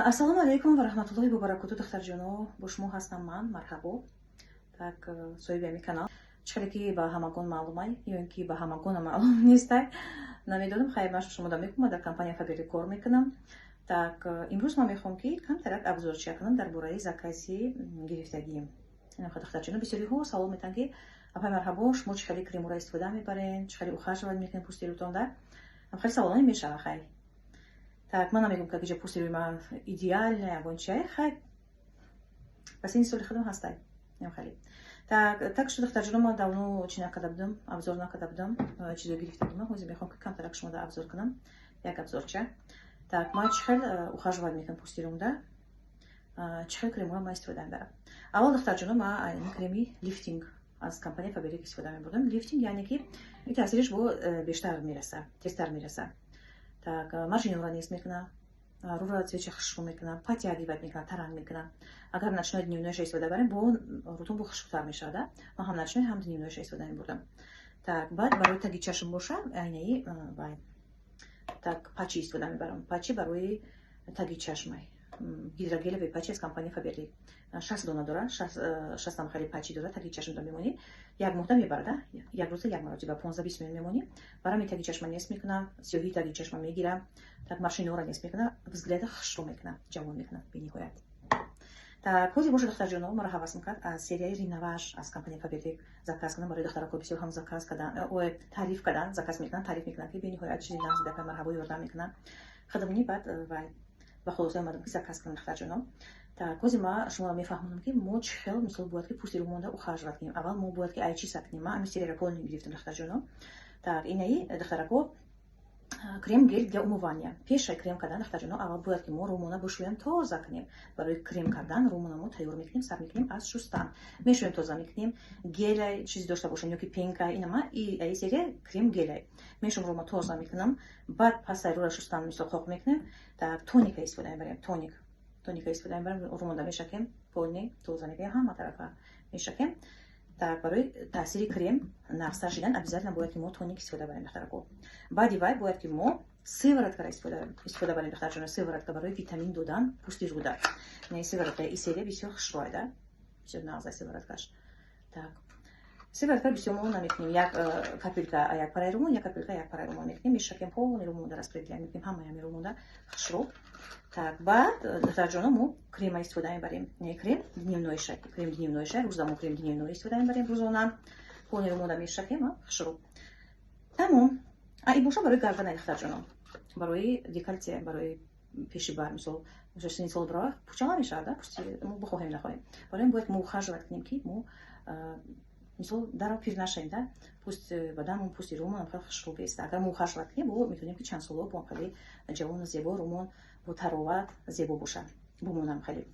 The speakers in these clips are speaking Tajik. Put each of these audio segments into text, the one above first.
Ассалому алайкум ва раҳматуллоҳи ва баракоту, духтарҷоно. Бо шумо ҳастам ман, Марҳабо. Так, соҳиби ҳамин канал. Чӣ хеле ки ба ҳамагон маълумай ё ин ки ба ҳамагона маълум нестай, намедонам. Хайр, ман шумо мекунам, дар компания Фаберлик кор мекунам. Так, имрӯз ман мехоҳам, ки камтарак обзорча кунам дар бораи закази гирифтагием. Духтарҷоно, бисёриҳо савол метаҳанд, ки апай Марҳабо, шумо чӣ хеле кремора истифода мебарен, чӣ хеле ухаживать мекунед пӯсти рӯтонда? Хеле саволоне мешава. Хайр, так, ман намегӯм, ки иҷа пӯсти рӯи ман идеальная, ягон чиай. Хайр, ба синни соли худам ҳастай хеле. Так что, духтарҷоно, ман давно чӣ накарда будам, обзор накарда будам чизо гирифтагима. Ҳозир мехоҳам, ки камтарак шумода обзор кунам, як обзорча. Так, ман чӣ хел ухаживать мекунам пӯсти рӯмда, чӣ хел кремҳоро ман истифода мебарам. Аввал, духтарҷоно, ман креми лифтинг аз компания Фаберлик истифода мебурдам. Лифтинг, яъне ки таъсириш бо бештар мераса, тезтар мераса. Так, морщинора нест мекуна, рӯро цветша хушрӯ мекуна, подтягивать мекуна, таранг мекуна. Агар ночной, дневнойша истифода барем, бо рӯтон бо хушрӯтар мешавад. Ман ҳам ночной, ҳам дневнойша истифода мебурдам. Так, баъд барои таги чашм боша, айнаи вай, так, патчи истифода мебарам. Патчи барои таги чашмай, гидрогелевый патчи аз компания Фаберлик, 60 дона дора, 60 хеле патчи дора. Таги чашмда мемонӣ, як моҳда мебарада, як рӯза як маротиба, 15-20 минут мемонӣ. Барами таги чашма нест мекуна, сиёҳии таги чашма мегира, так, морщинора нест мекуна, взгляда хушрӯ мекуна, ҷавон мекуна бениҳоят. Так, ҳозир боша, духтарҷоно, маро ҳавас мекард аз серияи Реноваж аз компания Фаберлик заказ кунам. Барои духтарако бисёр ҳам заказ кардан, ой, таъриф кардан, заказ мекунанд, таъриф мекунанд, ки бениҳоят чизи нағз, дафъа Марҳабо ёрдам мекунанд. Худамони баъд вай ба хулоса омадам, ки заказ кунам, духтарҷоно. Так, ҳозир ма шуморо мефаҳмонам, ки мо чӣ хел, мисол, бояд ки пӯсти рӯ монда ухаживать кунем. Аввал мо бояд ки ай чӣ сар кунем? Ма ами серияро полный гирифтам, духтарҷоно. Так, инаи, духтарако, крем гель для умывания. Пешай крем кардан, духтарҷоно, аввал бояд ки мо рӯмона бишӯем, тоза кунем. Барои крем кардан рӯмона мо тайёр мекунем, сар мекунем аз шустан. Мешӯем, тоза мекунем, гелай чизе дошта бошем ё ки пенка. Инама и серия крем гелай. Мешӯм, рӯма тоза мекунам, баъд пасай рӯра шустан, мисол, қоқ мекунем. Так, тоника истифода мебарем, тоника истифода мебарем, рӯмонда мешакем, полный тоза мекунем, ҳама тарафа мешакем. Так, барои таъсири крем нағзтар шидан обязательно бояд ки мо тоник истифода барем, духтарако. Баъди вай бояд ки мо сывороткаро истифода барем, духтарҷона. Сыворотка барои витамин додан пӯсти рӯда. Сыворотка и серия бисёр хушрӯайда, бисёр нағза сывороткаш. Так, сыворотка бисёр мо намекунем, як капелька як параи рӯмон, як капелька як параи рӯмон мекунем, мешакем, полный рӯмонда распределять мекунем, ҳамаи рӯмонда хушрӯ. Так, баъд, духтарҷоно, мо крема истифода мебарем. Крем дневной шай, крем дневной шай, рӯза мо крем дневной истифода мебарем рӯзона, полный рӯмонда мешакем, хушрӯ. Тамом. А и боша барои гарданай, духтарҷоно, барои декольте, барои пеши бар. Мисол, сини сол бирава, пучала мешавад пӯсти, мо бихоҳем, нахоҳем. Барои бояд мо ухаживать кунем, ки мо, мисол, даро пир нашавем да, пӯсти баданмон, пӯсти рӯмон хеле хушрӯ беста. Агар мо ухаживать кунем, бо метавонем, ки чанд соло бо хеле ҷавону зебо, рӯмон бо тароват зебо бошад, бумонам хеле.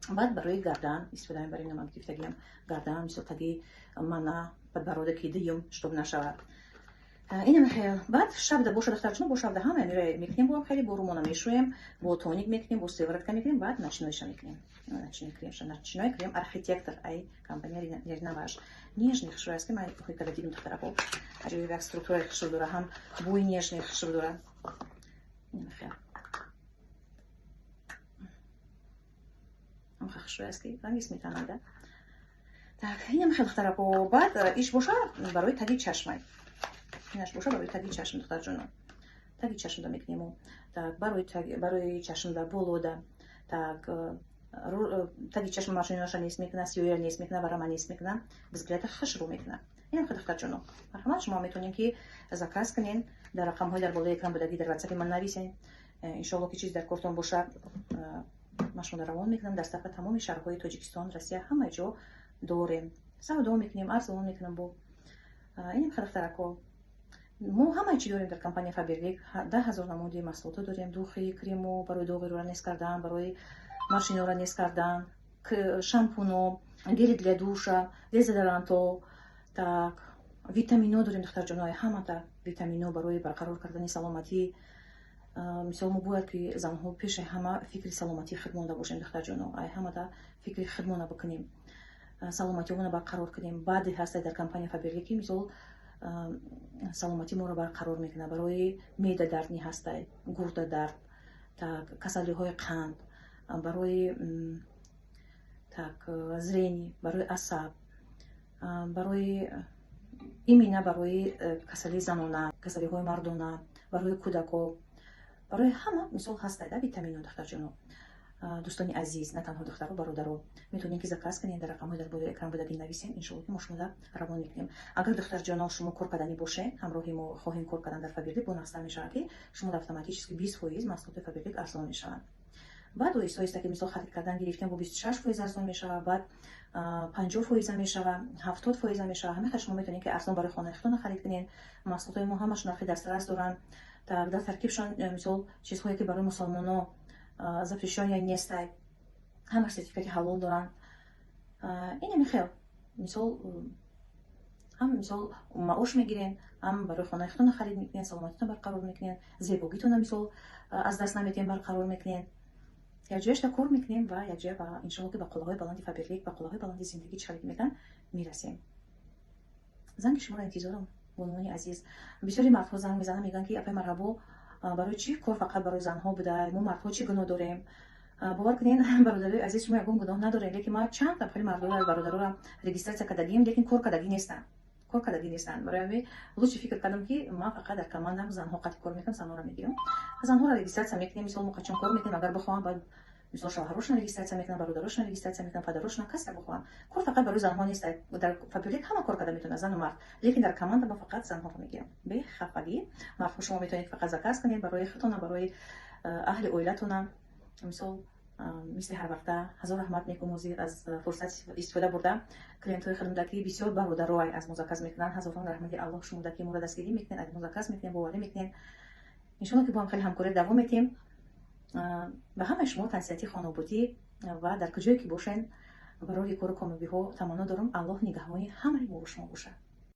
Баъд барои гардан истифода мебарем. Намак гирифтагиам гардан, мисол, таги мана подбородоки дуюм, чтоб нашавад. Инам хел. Баъд шабда боша, духтарҷон, бо шабда ҳама мекунем, боам хеле бо рӯмона мешӯем, бо тоник мекунем, бо сыворотка мекунем, баъд ночнойша мекунем. Ночной кремша, ночной крем Архитектор ай компания Реноваж, нежный, хушрӯй аст, ки ман ҳои када дидим, духтарако, аҷоиб як структураи хушрӯ дора, ҳам бӯи нежный хушрӯ дора. Инам хел хушрӯй аст, ки ранги сметана да. Так, инам хел, духтарако. Баъд иш боша барои таги чашмай, инаш боша барои таги чашм, духтарҷоно, таги чашмда мекунему. Так, барои чашмда, болода. Так, таги чашм морщинаша нест мекуна, сиёя нест мекуна, варама нест мекуна, взгляда хушрӯ мекуна. Инам хел, духтарҷоно, марҳамат, шумо метавонед, ки заказ кунед дар рақамҳои дар болои экран будагӣ, дар ватсапи ман нависен. Иншоалло, ки чиз дар кортон боша, ман шуморо равон мекунам. Доставка тамоми шаҳрҳои Тоҷикистон, Россия, ҳама ҷо дорем, савдо мекунем, арзон мекунам. Бо инам хел, духтарако, мо ҳамаи чӣ дорем дар компания Фаберлик. 10 000 намуди маҳсулото дорем: духи, кремо барои доғи рӯра нест кардан, барои морщинора нест кардан, шампуно, гели для душа, дезодоранто. Так, витамино дорем, духтарҷонои, ҳамата витамино барои барқарор кардани саломатӣ. Мисол, мо бояд ки занҳо пеши ҳама фикри саломатии худ монда бошем, духтарҷоно, ай ҳамата фикри худмона бикунем, саломатиомона барқарор кунем. Баъде ҳаста дар компания Фаберлик, ки, мисол, саломатии моро барқарор мекунад. Барои меъда дард ни ҳастай, гурда дард, так, касалиҳои қанд. Барои, так, зрение, барои асаб, барои именно барои касалии занона, касалиҳои мардона, барои кӯдако, барои ҳама, мисол, ҳастай да витамино. Духтарҷоно, дӯстони азиз, на танҳо духтаро, бародаро, метавонед, ки заказ кунед, дар рақамҳои дар болои экран будагӣ нависем, иншоалло, ки мо шумода равон мекунем. Агар, духтарҷоно, шумо кор карданӣ бошед, ҳамроҳи мо хоҳем кор кардан дар Фаберлик, бо нақста мешавад, ки шумо автоматически 20% маҳсулоти Фаберлик арзон мешаванд. Баъд оҳиста оҳиста, ки, мисол, харид кардан гирифтем, бо 26% арзон мешавад, баъд 50 фоиза мешавад, 70 фоиза мешавад. Ҳамин шумо метавонед, ки арзон барои хонаи худтон харид кунед. Маҳсулотҳои мо ҳамаш нархи дастрас доранд. Дар таркибшон, мисол, чизҳое, ки барои мусалмоно запрещённый нестай, ҳамаш сертификати ҳалол доранд. Ин ҳамин хел, мисол, ҳам, мисол, маош мегирен, ҳам барои хонаи худтон харид мекунед, саломатитон барқарор мекунед, зебогитона, мисол, аз даст наметиҳен, барқарор мекунед. Якҷояшда кор мекунем ва якҷоя ба, иншоалло, ки ба қуллаҳои баланди Фаберлик, ба қуллаҳои баланди зиндагӣ, чӣ харид мекунанд, мерасем. Занги шуморо интизорам, бонувони азиз. Бисёри мардҳо занг мезананд, мегӯянд, ки: «Апай Марҳабо, барои чӣ кор фақат барои занҳо буда? Мо мардҳо чӣ гуноҳ дорем?» Бовар кунед, бародарои азиз, шумо ягон гуноҳ надорем, лекин ма чанд хеле мардора, бародароро регистрация кардагием, лекин кор кардагӣ нестанд, кор кардагӣ нестанд. Барои ҳамин лучше фикр кардам, ки ман фақат дар командам занҳо қати кор мекунам, занҳоро мегирам, занҳоро регистрация мекунем. Мисол, мо қачон кор мекунем, агар бихоҳам, баъд, мисол, шавҳарошона регистрация мекунам, бародарошона регистрация мекунам, падарошона, касе бихоҳам. Кор фақат барои занҳо нест, дар Фаберлик ҳама кор карда метавонад, зану мард, лекин дар команда ма фақат занҳоро мегирам. Бехафагӣ, мардҳо, шумо метавонед фақат заказ кунед барои худтона, барои аҳли оилатона. Мисол, мисли ҳар вақта, ҳазор раҳмат мекунам. Ҳозир аз фурсат истифода бурда, клиентҳои худамда, ки бисёр бародароай аз мо заказ мекунанд, ҳазорон раҳмати Аллоҳ шумода, ки моро дастгирӣ мекунед, аз мо заказ мекунед, боварӣ мекунед. Иншоалло, ки бо ҳам хеле ҳамкорӣ давом метиҳем. Ба ҳамаи шумо тансиҳатӣ, хонободӣ ва дар куҷое ки бошед, барои кору комёбиҳо таманно дорам. Аллоҳ нигаҳбони ҳамаи мо шумо бошад.